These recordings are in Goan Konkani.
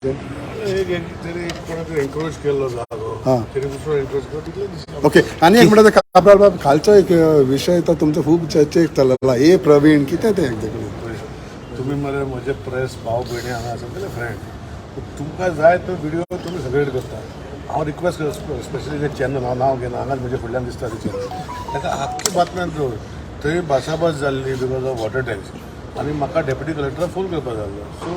एक एक तरी कोणा तरी एन्क्रोच केल्लो जागो तरी दुसरो एन्क्रोच केलो तितले दिसता. ओके, आनी एक म्हणटा, काब्राल बाब, खालचो एक विशय तो तुमचो खूब चर्चेक चलला. ए प्रवीण, कितें तें एक्झॅक्टली? तुमी मरे म्हजे प्रेस भाव भयणी हांगा आसा जाल्यार फ्रेंड, तुमकां जाय तो व्हिडिओ तुमी सगळे करता. हांव रिक्वेस्ट करता, स्पेशली जे चॅनल, हांव नांव घेना, हांगाच म्हजे फुडल्यान दिसता ते चॅनल, ताका आख्खी बातम्यान दवर. थंय भासाभास जाल्ली because of water tax आनी म्हाका डेप्युटी कलेक्टराक फोन करपाक जाल्लो. सो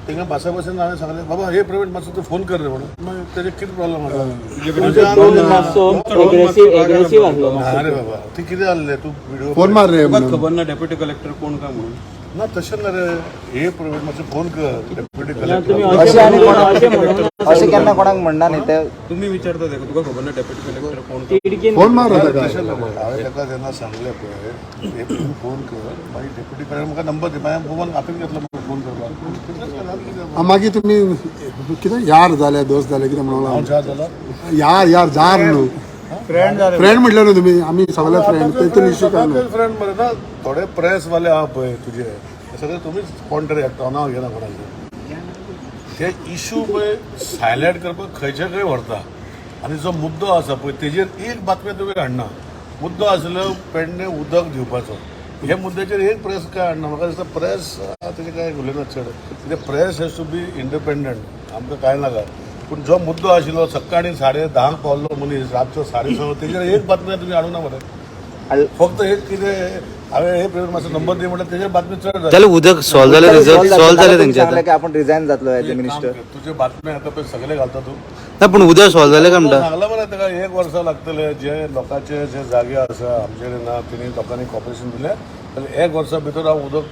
तांकां भासाभाशेन हांवें सांगलें, बाबा हे प्रवीण, मातसो तूं फोन कर रे म्हणून. मागीर तेजे कितें प्रॉब्लम आसा? टोन मातसो एग्रेसिव्ह एग्रेसिव्ह आसलो. ना रे बाबा, ती कितें जाल्लें, तूं व्हिडिओ फोन मार रे तुका म्हणून. खबर ना डेप्युटी कलेक्टर कोण काय म्हणून? ना, तशें ना रे, हे प्रवीण, मातसो फोन कर डेप्युटी ना, तुम्ही कलेक्टर. अशें म्हणून, अशें म्हणून. अशें केन्ना कोणाक म्हणना न्ही ते. तुम्ही विचारता तेका, तुका खबर ना डेप्युटी कलेक्टर कोण काय? तिडकीन. फोन मार रे ताका. तशें ना रे, हांवें ताका जेन्ना सांगलें पळय, हे तुम्ही फोन कर, मागीर डेप्युटी कलेक्टर म्हाका नंबर दी. मागीर फोन आपील घेतलो म्हाका फोन करपाक, तितलेंच केलें, आनी कितें? मागीर तुमी कितें यार जाले, दोस्त जाले, कितें म्हणून? हांव च्या जाला. यार यार जार न्हू, फ्रेंड म्हटलें न्हू तुमी, आमी सगळे फ्रेंड, तेतून इश्यू काय न्हू. फ्रेंड मरे ना, थोडे प्रेस वाले आहा पळय तुजे ते सगळे तुमीच कोण तरी एकटो, नांव घेना कोणाचें, ते इशू पळय सायलेंट करपाक खंयचे खंय व्हरता आनी जो मुद्दो आसा पळय तेजेर एक बातमी तुमी हाडना. मुद्दो आसलो पेडणे उदक दिवपाचो, हे मुद्द्याचेर एक प्रेस काय हाडना. म्हाका दिसता प्रेस तेजें काय उलयना चड, कित्याक press has to be independent, आमकां कांय नाका. पूण जो मुद्दो आशिल्लो, सकाळीं 10:30 पावल्लो मनीस रातचो 6:30, तेजेर एक बातमी तुमी हाडूंक ना मरे. फक्त एक कितें हांवें हे प्रेस मातसो नंबर दी म्हटल्यार तेजेर बातमी चड जाली. जालें, उदक सॉल्व जालें, रिजल्ट सॉल्व जालें तेंचें सांगलें आतां. की आपण रिझायन जातलो एज ए एक काम मिनिस्टर. कर, तुजे बातमी आता पळय सगळे घालता तूं. ना, पूण उदक सॉल्व जालें काय म्हणटा? सांगला मरे ताका, एक वर्सा लागतले. जे लोकांचे जे जागे आसा आमचे कडेन ना, तेणी लोकांनी कॉपरेशन दिलें जाल्यार एक वर्सा भितर हांव उदक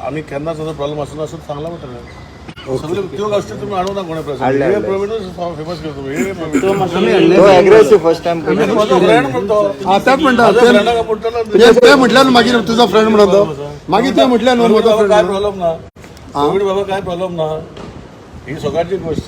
आनी केन्नाच असो प्रॉब्लम आसना असो सांगला मरे ताका. सगळे त्यो गोश्टी तुमी हाडूं ना कोणे प्रेस. हाडले, हे हाडले. प्रवीणूच फेमस करता तुमी, हे प्रवीण. तो मातसो तो एग्रेसिव्ह फर्स्ट टायम. म्हजो फ्रेंड म्हणतो. हा, तेच म्हणटा. म्हज्या फ्रेंडाक म्हणटलो. ते म्हटल्यार न्हू मागीर तुजो फ्रेंड म्हणून तो, मागीर ते म्हटल्यार न्हू म्हजो बाबा काय फ्रेंड. प्रॉब्लम ना, प्रवीण बाबा, काय प्रॉब्लम ना. ही सगळ्याची गोष्ट.